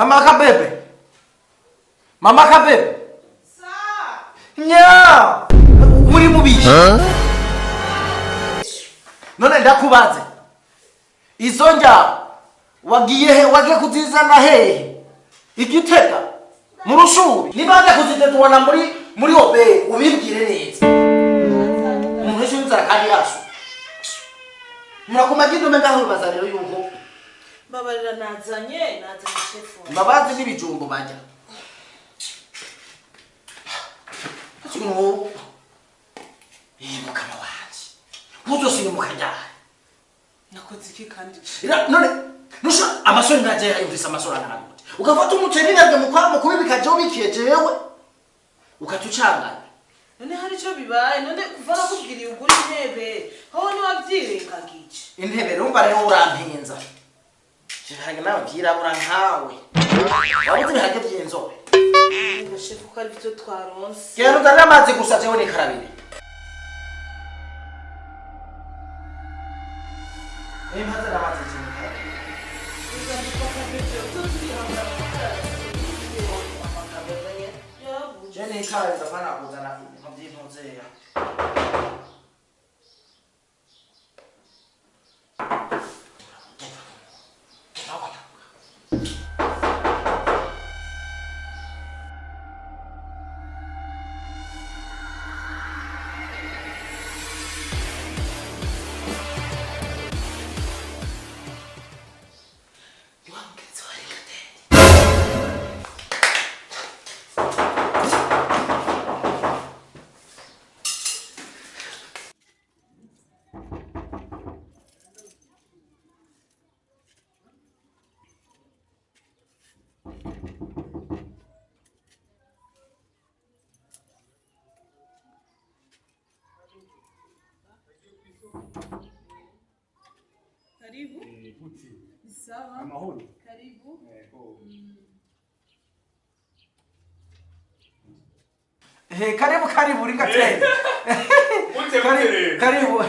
Mama Kabebe. Mama Kabebe. Nya! Uri mubishi. None ndakubaze. Izo njya wagiye he, wagiye kuzizana hehe? Igitega mu Rushubi. Niba wagiye kuzitetuana muri obe ubibwire neza. Umuntu wese w'inzara kandi yasu. Murakoma gindo menga aho baza rero yuko Babarira nazanye chef wawe. Mbabazi n'ibijumbo bajya. Kino mukama wanje. Uzosimuka ryari? Nakoze iki kandi? None nusha amasore ndaje yumvise amasore angana gute. Ukafata umuceri nabyo mu kubibika je ubikiye jewe. Ukatucanganya. None hari ico bibaye, none kuva nakubwiriye ugura intebe, aho ni wavyirengagije. Intebe rumva rero urampinza. Ibiharage nawe vyirabura nkawe. Wabuze ibiharage vy'inzobe. Umva chef ko ari vyo twaronse. Genda uzanire amazi gusa jewe nikarabire. Nimba nzana amazi jewe nikarabire. Je nikarabire apana kuzana ibintu vy'intuzeya. Karibu. Sawa. Amahoro. Karibu. Karibu karibu ringa tena. Ute Karibu.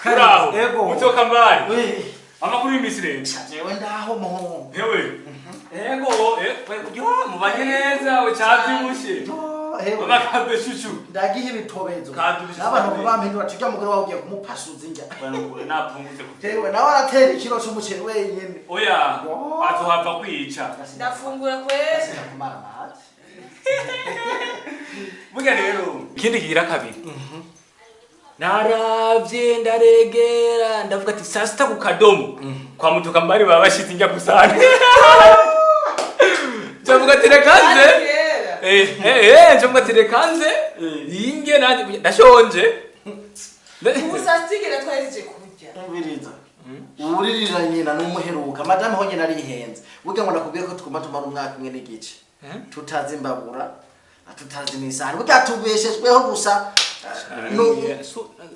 Uraho. Ego. Utoka mbali. We. Amakuru y'imisi rero. Jewe ndaho muhungu. Hewe. Ego, yo mubanye neza we cyavyibushe. Hewe. Mama Kabe shushu. Ndagihe ibitobezo. Kadushye. N'abantu bampindura tujya mugore wawe ugiye kumupasuza injya. Napungutse ku. Jewe nawe aratera ikiro c'umuceri wenyene. Oya, azohava kwica. Ndafungura kweli. Sinakumara amazi. Burya rero ikindi kigira kabiri. Naravye ndaregera ndavuga ati saa sita ku kadomo kwa mutuka mbari baba bashize injya kusana. Ndavuga ati reka nze. Ndavuga ati reka nze. Yinge nanjye ndashonje. Ubu saa sita twahejeje kurya. Umviriza. Uwuririra nyina n'umuheruka. Madame ho nyina arihenze. Burya ngo nakubwiye ko tugomba tumara umwaka umwe n'igice. Tutazi imbabura, tutazi n'isahani. Burya tubeshejweho gusa.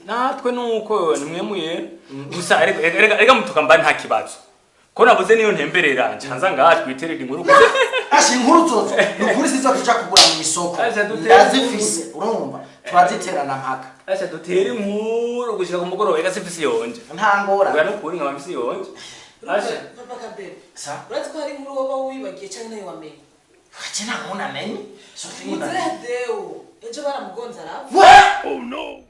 Natwe nuko nimwe muye gusa rega mutuka mbari nta kibazo. Ko nabuze niyo ntemberera ncanza ngaha twiterera inkuru. Asha inkuru zozo nukuri sizo tuja kugura mu isoko. Ndazifise urumva turaziterana mpaka. Asha dutere inkuru gushika ku mugoroba rega sifise yonje. Nta ngora. Oya nukuri nkaba mfise yonje. Asha Papa Kabebe. Sa? Urazi ko hari inkuru woba wibagiye canke nayo wamenye? Kaje nta nkuru namenye. Sophie Muzehe Deo ejo baramugonze arapfa. We! Oh no.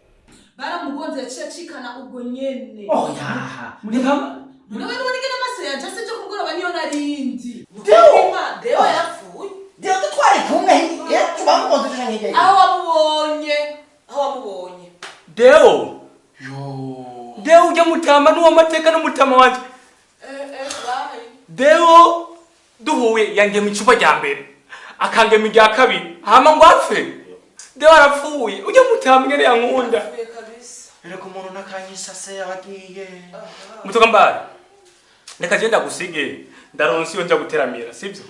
Baramugonze yaciye acikana ubwo nyene. Oya. Muri kama None nubona ingene amaso yanje asa ejo kumugoroba niyo narindi. Deo! Deo yapfuye. Deo twari kumwe hirya tubamugonze canke hirya. Aho wamubonye. Aho wamubonye. Deo. Yo. Deo ujya mutama n'uwo mateka n'umutama wanje. Bye. Deo duhuye yangema icupa rya mbere. Akangema irya kabiri. Hama ngo apfe. Deo arapfuye. Ujya mutama ingene yankunda. Yapfuye kabisa. Reka umuntu nakanyisa se yagiye. Mutoka mbari. Reka je ndagusige. Ndaronse iyo nja guteramira, sivyo?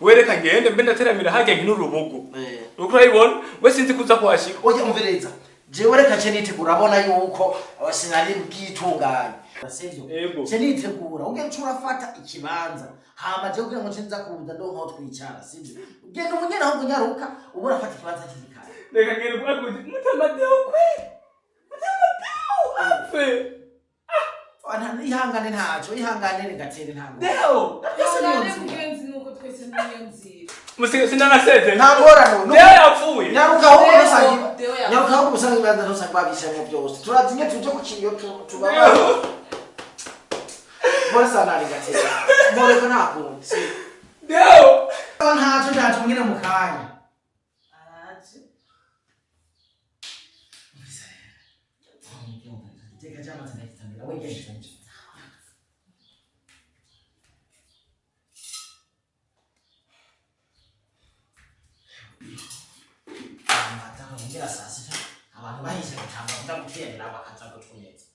We reka ngende mbe ndateramira harya nkina urubugu. Uriko urayibona? We sinzi kuza kuhashika. Oya umviriza. Jewe reka nce nitegura abona yuko sinari bwitunganye. Sivyo? Ego. Nce nitegura. Ugenda urafata ikibanza. Hama je kugira ngo nce nza kuza ndonka aho twicara, sivyo? Ugenda ubunyene ahubwo nyaruka ubu urafata ikibanza kizikara. Reka ngende kuakuti mutama Deo kwe. Mutama Deo apfe. Ihangane ntaco, ihangane regatere ntago. Deo. Ihangane mugenzi nuko Nuko twese niyo nzira. Musige sinanaseze. Nta ngorane. Deo yapfuye. Nyaruka ahubwo ntusange. Deo yapfuye. Nyaruka ahubwo usange ibanza ntusange babishamo byose. Turazinye tuje ku kiyo tuba. Bora sana ringatera. Mboreko nta kundi. Si. Deo. Ntacyo ntacyo mwene mu kanya. Araje. Teka cyamazi ndagitamira wegenje. Amata saa sita abantu bahise gutanga kuja guterera bakaza gutumeza.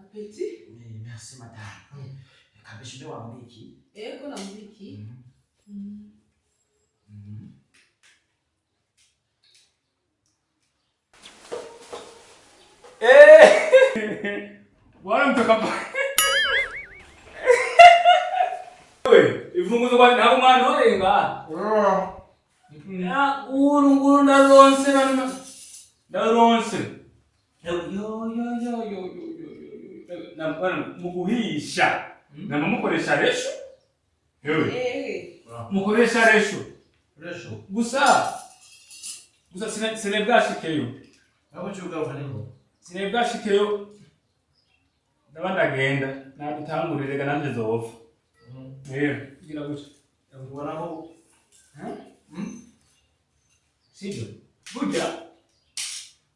Apeti? Merci madame. Kabisha ube wambiki. Ego namubiki. Bwana mtoka pa. Wewe, ifunguzo kwa ntabwo mwana orenga. Ya nguru nguru ndaronse bana. Ndaronse. Yo yo yo yo yo yo yo. Na bwana muguhisha. Na mukoresha resho. Yewe. Mukoresha resho. Resho. Gusa. Gusa sinebwashikeyo. Aho cyugaruka niko. Sinebwashikeyo. Ndaba ndagenda nagutangurire ga nanje zova. Gira gutya. Ubona ko Sibyo. Burya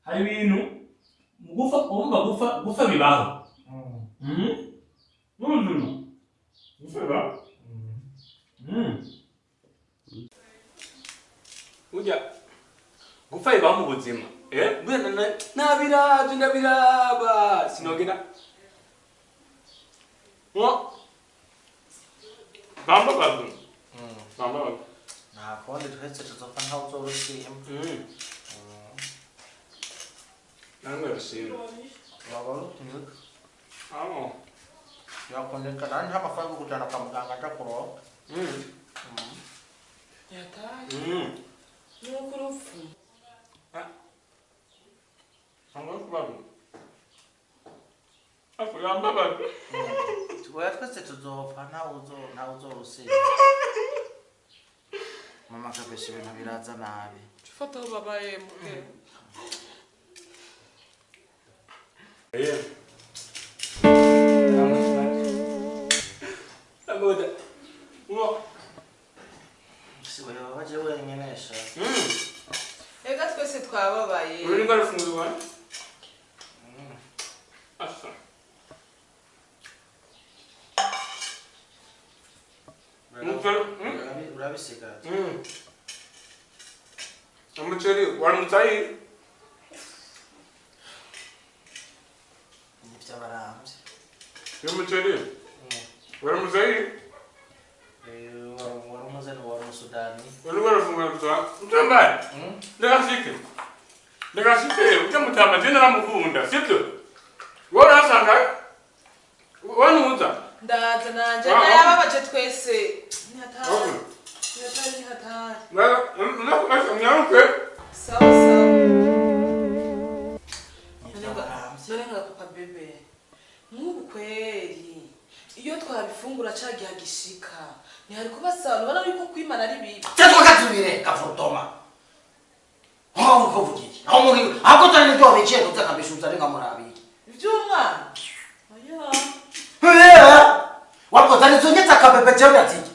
hari ibintu gufa urumva gufa gufa bibaho. N'ubuzima. Gufa bibaho. Burya gufa bibaho mu buzima. Burya nabiravye ndabiraba sinogenda. Bamba babu. Bamba babu. Nta kundi twese tuzopfa ntawe uzorushima. Namwe rushima. Waba urushima. Amo. Yakondeka nanje amafaranga yo kujana kwa muganga nja kuronka. Yataye. Nuko urupfu. Bamba babu. Afu bamba babu. Oya twese tuzopfa ntawe uzorushima. Mama kabesha ibintu biraza nabi. Ufata aho babaye muke. Ndagoda. Uwo. Si wewe waje wenyine sha. Ega twese twababaye. Uri ngara funguzo wa? Asa. Urabisiga. Umuceri waramutsayi. Nivyabaramvye. Umuceri. Waramutsayi. Warumuzani wari Sudani. Uri ngara funguzo. Utambaye. Ndakashike. Ndakashike utamutama je naramukunda sibyo? Wowe urasanga wanuza. Ndaza nanje nayababaje twese. Ni hatari. Ni hatari ni hatari. Nyaruke. Sawa sawa. None nga papa bebe. Nk'ubu kweri iyo twabifungura cagiha gishika ntihari kubasaba ubona yuko kwimana ari bibi. Cyangwa katubire kafurutoma. Aho uko vugiye. Aho muri ahubwo tari nibyo wabiciye tutakabishuza ari nkamurabiki. Ivy'umwana. Oya. Wakoze nizonyetsa akabebe jewe ndatiki.